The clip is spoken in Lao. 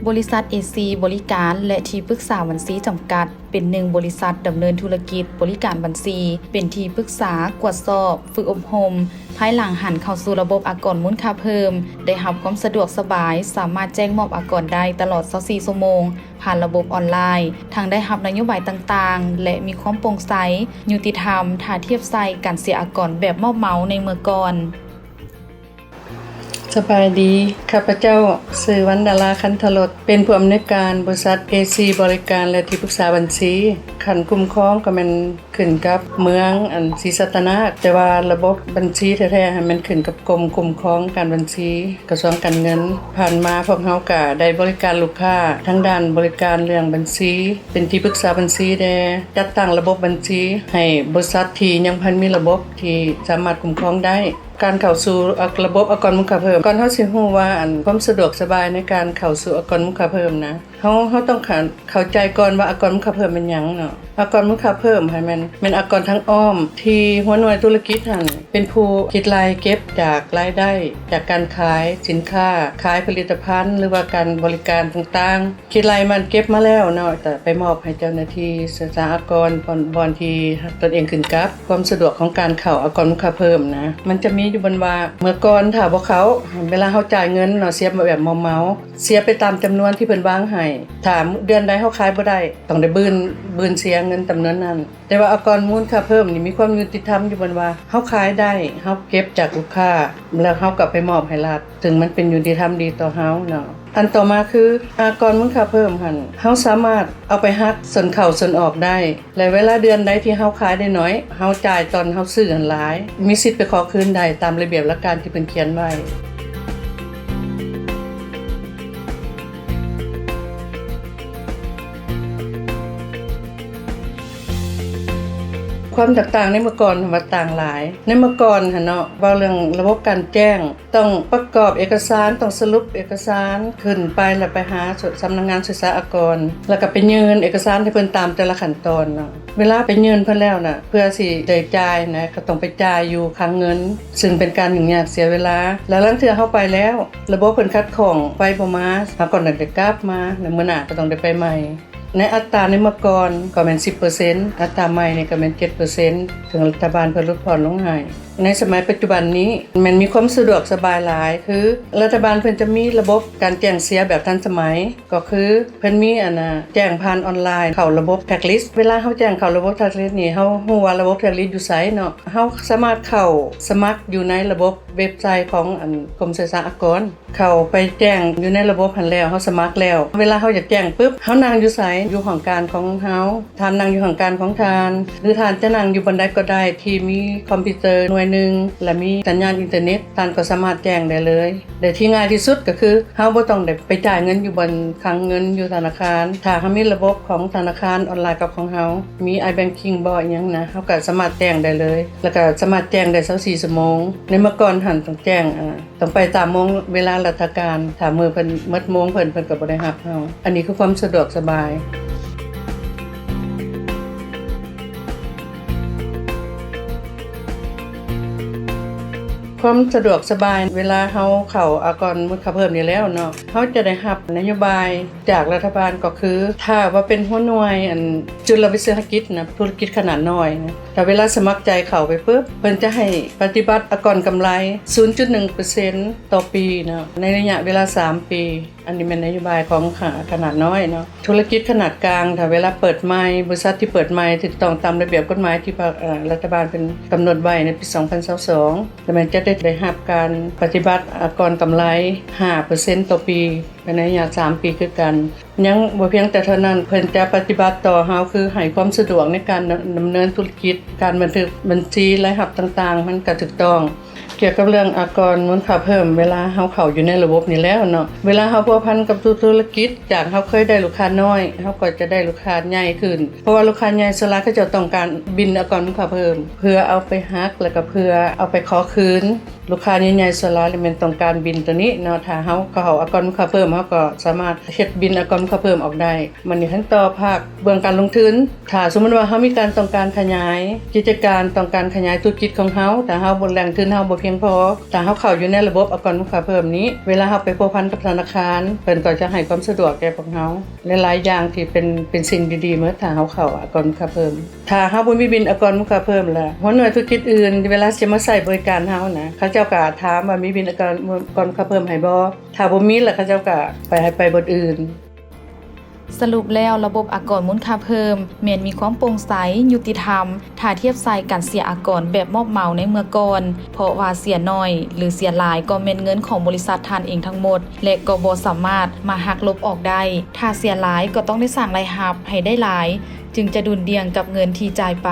ບໍລິສັດ ເອຊີ ບໍລິການ ແລະ ທີ່ປຶກສາບັນຊີ ຈຳກັດ ເປັນໜຶ່ງບໍລິສັດດຳເນີນທຸລະກິດບໍລິການບັນຊີ, ເປັນທີ່ປຶກສາ, ກວດສອບ, ຝຶກອົບຮົມ ພາຍຫຼັງຫັນເຂົ້າສູ່ລະບົບອາກອນມູນຄ່າເພີ່ມ, ໄດ້ຮັບຄວາມສະດວກສະບາຍ, ສາມາດແຈ້ງມອບອາກອນໄດ້ຕະຫຼອດຊາວສີ່ຊົ່ວໂມງ ຜ່ານລະບົບອອນລາຍ, ທັງໄດ້ຮັບນະໂຍບາຍຕ່າງໆ ແລະ ມີຄວາມໂປ່ງໃສ, ຍຸຕິທຳ ຖ້າທຽບໃສ່ການເສຍອາກອນແບບມອບເໝົາໃນເມື່ອກ່ອນ. ສະບາຍດີ, ຂ້າພະເຈົ້າຊື່ ວັນດາລາ ຄັນທະລົດ, ເປັນຜູ້ອຳນວຍການບໍລິສັດ ເອຊີ ບໍລິການ ແລະ ທີ່ປຶກສາບັນຊີ. ຂັ້ນຄຸ້ມຄອງກໍແມ່ນຂຶ້ນກັບເມືອງ ອັນ ສີສັດຕະນາກ, ແຕ່ວ່າລະບົບບັນຊີແທ້ໆ ຫັ້ນແມ່ນຂຶ້ນກັບກົມຄຸ້ມຄອງການບັນຊີ ກະຊວງການເງິນ. ຜ່ານມາພວກເຮົາກະໄດ້ບໍລິການລູກຄ້າທາງດ້ານບໍລິການເລື່ອງບັນຊີ, ເປັນທີ່ປຶກສາບັນຊີແດ່, ຈັດຕັ້ງລະບົບບັນຊີໃຫ້ບໍລິສັດທີ່ຍັງບໍ່ທັນມີລະບົບທີ່ສາມາດຄຸ້ມຄອງໄດ້. ການເຂົ້າສູ່ລະບົບອາກອນມູນຄ່າເພີ່ມ, ກ່ອນເຮົາຊິຮູ້ວ່າ ອັນ ຄວາມສະດວກສະບາຍໃນການເຂົ້າສູ່ອາກອນມູນຄ່າເພີ່ມນະ, ເຮົາ ເຮົາຕ້ອງເຂົ້າໃຈກ່ອນວ່າອາກອນມູນຄ່າເພີ່ມແມ່ນຫຍັງເນາະ. ອາກອນມູນຄ່າເພີ່ມຫັ້ນແມ່ນ ແມ່ນອາກອນທາງອ້ອມທີ່ຫົວໜ່ວຍທຸລະກິດຫັ້ນເປັນຜູ້ຄິດໄລ່ເກັບຈາກລາຍໄດ້ຈາກການຂາຍສິນຄ້າ, ຂາຍຜະລິດຕະພັນ ຫຼືວ່າການບໍລິການຕ່າງໆ. ຄິດໄລ່ມັນເກັບມາແລ້ວເນາະ, ຈະໄປມອບໃຫ້ເຈົ້າໜ້າທີ່ສະສາອາກອນ ບ່ອນ ບ່ອນທີ່ຕົນເອງຂຶ້ນກັບ. ຄວາມສະດວກຂອງການເຂົ້າອາກອນມູນຄ່າເພີ່ມນະ, ມັນຈະມີຢູ່ບ່ອນວ່າ ເມື່ອກ່ອນຖ້າບໍ່ເຂົ້າ, ເວລາເຮົາຈ່າຍເງິນເນາະ, ເສຍແບບເໝົາເໝົາ, ເສຍໄປຕາມຈຳນວນທີ່ເພິ່ນວາງໃຫ້. ຖ້າເດືອນໃດເຮົາຂາຍບໍ່ໄດ້, ຕ້ອງໄດ້ບືນ, ບືນເສຍເງິນຈຳນວນນັ້ນ. ແຕ່ວ່າອາກອນມູນຄ່າເພີ່ມນີ້ມີຄວາມຍຸຕິທຳຢູ່ບ່ອນວ່າ ເຮົາຂາຍໄດ້, ເຮົາເກັບຈາກລູກຄ້າ ແລ້ວເຮົາກໍໄປມອບໃຫ້ລັດ, ເຊິ່ງມັນເປັນຍຸຕິທຳດີຕໍ່ເຮົາເນາະ. ອັນຕໍ່ມາຄື ອາກອນມູນຄ່າເພີ່ມຫັ້ນ ເຮົາສາມາດເອົາໄປຫັກສ່ວນເຂົ້າສ່ວນອອກໄດ້ ແລະ ເວລາເດືອນໃດທີ່ເຮົາຂາຍໄດ້ໜ້ອຍ, ເຮົາຈ່າຍຕອນເຮົາຊື້ຫັ້ນຫຼາຍ, ມີສິດໄປຂໍຄືນໄດ້ຕາມລະບຽບຫຼັກການທີ່ເພິ່ນຂຽນໄວ້. ຄວາມແຕກຕ່າງໃນເມື່ອກ່ອນວ່າຕ່າງຫຼາຍ. ໃນເມື່ອກ່ອນຫັ້ນເນາະ, ເວົ້າເລື່ອງລະບົບການແຈ້ງ, ຕ້ອງປະກອບເອກະສານ, ຕ້ອງສະຫຼຸບເອກະສານ, ຂຶ້ນໄປແລ້ວໄປຫາສຳນັກງານສະສາອາກອນ, ແລ້ວກໍໄປຍື່ນເອກະສານໃຫ້ເພິ່ນຕາມແຕ່ລະຂັ້ນຕອນເນາະ. ເວລາໄປຍື່ນເພິ່ນແລ້ວນະ, ເພື່ອຊິໄດ້ຈ່າຍນະ, ກໍຕ້ອງໄປຈ່າຍຢູ່ຄັງເງິນ, ຊຶ່ງເປັນການຫຍຸ້ງຍາກເສຍເວລາ. ແລ້ວລາງເທື່ອເຮົາໄປແລ້ວ, ລະບົບເພິ່ນຂັດຂ້ອງ, ໄຟບໍ່ມາ, ເຮົາກໍຕ້ອງໄດ້ກັບມາ, ແລ້ວມື້ໜ້າກໍຕ້ອງໄດ້ໄປໃໝ່. ໃນອັດຕາໃນເມື່ອກ່ອນກໍແມ່ນສິບເປີເຊັນ, ອັດຕາໃໝ່ນີ້ກໍແມ່ນເຈັດເປີເຊັນ, ເຊິ່ງລັດຖະບານເພິ່ນຫຼຸດຜ່ອນລົງໃຫ້. ໃນສະໄໝປັດຈຸບັນນີ້ແມ່ນມີຄວາມສະດວກສະບາຍຫຼາຍ, ຄືລັດຖະບານເພິ່ນຈະມີລະບົບການແຈ້ງເສຍແບບທັນສະໄໝ, ກໍຄືເພິ່ນມີອັນນ່າ ແຈ້ງຜ່ານອອນລາຍເຂົ້າລະບົບ Tax List. ເວລາເຮົາແຈ້ງເຂົ້າລະບົບ Tax List ນີ້, ເຮົາຮູ້ວ່າລະບົບ Tax List ຢູ່ໃສເນາະ, ເຮົາສາມາດເຂົ້າສະໝັກຢູ່ໃນລະບົບເວັບໄຊຂອງອັນ ກົມສະສາອາກອນ. ເຂົ້າໄປແຈ້ງຢູ່ໃນລະບົບຫັ້ນແລ້ວ, ເຮົາສະໝັກແລ້ວ, ເວລາເຮົາຢາກແຈ້ງປຶບ, ເຮົານັ່ງຢູ່ໃສ? ຢູ່ຫ້ອງການຂອງເຮົາ, ທ່ານນັ່ງຢູ່ຫ້ອງການຂອງທ່ານ, ຫຼືທ່ານຈະນັ່ງຢູ່ບ່ອນໃດກໍໄດ້ທີ່ມີຄອມພິວເຕີໜ່ວຍໜຶ່ງ ແລະ ມີສັນຍານອິນເຕີເນັດ, ທ່ານກໍສາມາດແຈ້ງໄດ້ເລີຍ. ແລະທີ່ງ່າຍທີ່ສຸດກໍຄື ເຮົາບໍ່ຕ້ອງໄດ້ໄປຈ່າຍເງິນຢູ່ບ່ອນຄັງເງິນຢູ່ທະນາຄານ. ຖ້າເຮົາມີລະບົບຂອງທະນາຄານອອນລາຍກັບຂອງເຮົາ, ມີ iBanking ບໍ ອີ່ຫຍັງນະ, ເຮົາກໍສາມາດແຈ້ງໄດ້ເລີຍ, ແລ້ວກໍສາມາດແຈ້ງໄດ້ຊາວສີ່ຊົ່ວໂມງ. ໃນເມື່ອກ່ອນຫັ້ນຕ້ອງແຈ້ງ, ອາ, ຕ້ອງໄປຕາມໂມງເວລາລັດຖະການ, ຖ້າມື້ເພິ່ນໝົດໂມງເພິ່ນ, ເພິ່ນກໍບໍ່ໄດ້ຮັບເຮົາ. ອັນນີ້ຄືຄວາມສະດວກສະບາຍ. ຄວາມສະດວກສະບາຍເວລາເຮົາເຂົ້າອາກອນມູນຄ່າເພີ່ມນີ້ແລ້ວເນາະ, ເຮົາຈະໄດ້ຮັບນະໂຍບາຍຈາກລັດຖະບານ, ກໍຄືຖ້າວ່າເປັນຫົວໜ່ວຍ ອັນ ຈຸລະວິສາຫະກິດນະ, ທຸລະກິດຂະໜາດນ້ອຍນະ, ຖ້າເວລາສະໝັກໃຈເຂົ້າໄປປຶບ, ເພິ່ນຈະໃຫ້ປະຕິບັດອາກອນກຳໄລສູນຈຸດໜຶ່ງເປີເຊັນຕໍ່ປີເນາະ, ໃນໄລຍະເວລາສາມປີ. ອັນນີ້ແມ່ນນະໂຍບາຍຂອງຂະໜາດນ້ອຍເນາະ. ທຸລະກິດຂະໜາດກາງ, ຖ້າເວລາເປີດໃໝ່, ບໍລິສັດທີ່ເປີດໃໝ່ຖືກຕ້ອງຕາມລະບຽບກົດໝາຍທີ່ພາກ, ເອີ, ລັດຖະບານເພິ່ນກຳນົດໄວ້ໃນປີສອງພັນຊາວສອງ, ແລ້ວແມ່ນຈະໄດ້, ໄດ້ຮັບການປະຕິບັດອາກອນກຳໄລຫ້າເປີເຊັນຕໍ່ປີ ໃນໄລຍະສາມປີຄືກັນ. ຍັງບໍ່ພຽງແຕ່ເທົ່ານັ້ນ, ເພິ່ນຈະປະຕິບັດຕໍ່ເຮົາ, ຄືໃຫ້ຄວາມສະດວກໃນການດຳ, ດຳເນີນທຸລະກິດ, ການບັນທຶກບັນຊີລາຍຮັບຕ່າງໆ ມັນກໍຖືກຕ້ອງ. ກ່ຽວກັບເລື່ອງອາກອນມູນຄ່າເພີ່ມ, ເວລາເຮົາເຂົ້າຢູ່ໃນລະບົບນີ້ແລ້ວເນາະ, ເວລາເຮົາພົວພັນກັບທຸກທຸລະກິດ, ຈາກເຮົາເຄີຍໄດ້ລູກຄ້ານ້ອຍ, ເຮົາກໍຈະໄດ້ລູກຄ້າໃຫຍ່ຂຶ້ນ, ເພາະວ່າລູກຄ້າໃຫຍ່ສ່ວນຫຼາຍເຂົາເຈົ້າຕ້ອງການບິນອາກອນມູນຄ່າເພີ່ມ ເພື່ອເອົາໄປຫັກ ແລ້ວກໍເພື່ອເອົາໄປຂໍຄືນ. ລູກຄ້າໃຫຍ່ໆສ່ວນຫຼາຍແມ່ນຕ້ອງການບິນໂຕນີ້ເນາະ, ຖ້າເຮົາເຂົ້າອາກອນມູນຄ່າເພີ່ມ, ເຮົາກໍສາມາດເຮັດບິນອາກອນມູນຄ່າເພີ່ມອອກໄດ້. ບັດນີ້ ຂັ້ນຕໍ່ພາກເບື້ອງການລົງທຶນ, ຖ້າສົມມຸດວ່າເຮົາມີການຕ້ອງການຂະຫຍາຍກິດຈະການ, ຕ້ອງການຂະຫຍາຍທຸລະກິດຂອງເຮົາ, ຖ້າເຮົາ ແຫຼ່ງທຶນເຮົາບໍ່ພ ພຽງພໍ. ຖ້າເຮົາເຂົ້າຢູ່ໃນລະບົບອາກອນມູນຄ່າເພີ່ມນີ້ ເວລາເຮົາໄປພົວພັນກັບທະນາຄານ ເພິ່ນກໍຈະໃຫ້ຄວາມສະດວກແກ່ພວກເຮົາ ຫຼາຍໆຢ່າງທີ່ເປັນ ເປັນສິ່ງດີໆໝົດ ຖ້າເຮົາເຂົ້າອາກອນມູນຄ່າເພີ່ມ. ຖ້າເຮົາບໍ່ມີບິນອາກອນມູນຄ່າເພີ່ມລະ ຫົວໜ່ວຍທຸລະກິດອື່ນ ເວລາຊິມາໃຊ້ບໍລິການເຮົານະ ເຂົາເຈົ້າກໍຖາມວ່າມີບິນອາກອນ ອາກອນມູນຄ່າເພີ່ມໃຫ້ບໍ່? ຖ້າບໍ່ມີລະ ເຂົາເຈົ້າກໍໄປ ໃຫ້ໄປບ່ອນອື່ນ. ສະຫຼຸບແລ້ວ ລະບົບອາກອນມູນຄ່າເພີ່ມ ແມ່ນມີຄວາມໂປ່ງໃສ, ຍຸຕິທຳ ຖ້າທຽບໃສ່ການເສຍອາກອນແບບມອບເໝົາໃນເມື່ອກ່ອນ, ເພາະວ່າເສຍໜ້ອຍ ຫຼື ເສຍຫຼາຍກໍແມ່ນເງິນຂອງບໍລິສັດທ່ານເອງທັງໝົດ ແລະ ກໍບໍ່ສາມາດມາຫັກລົບອອກໄດ້. ຖ້າເສຍຫຼາຍກໍຕ້ອງໄດ້ສ້າງລາຍຮັບໃຫ້ໄດ້ຫຼາຍ ຈຶ່ງຈະດຸນດ່ຽງກັບເງິນທີ່ຈ່າຍໄປ.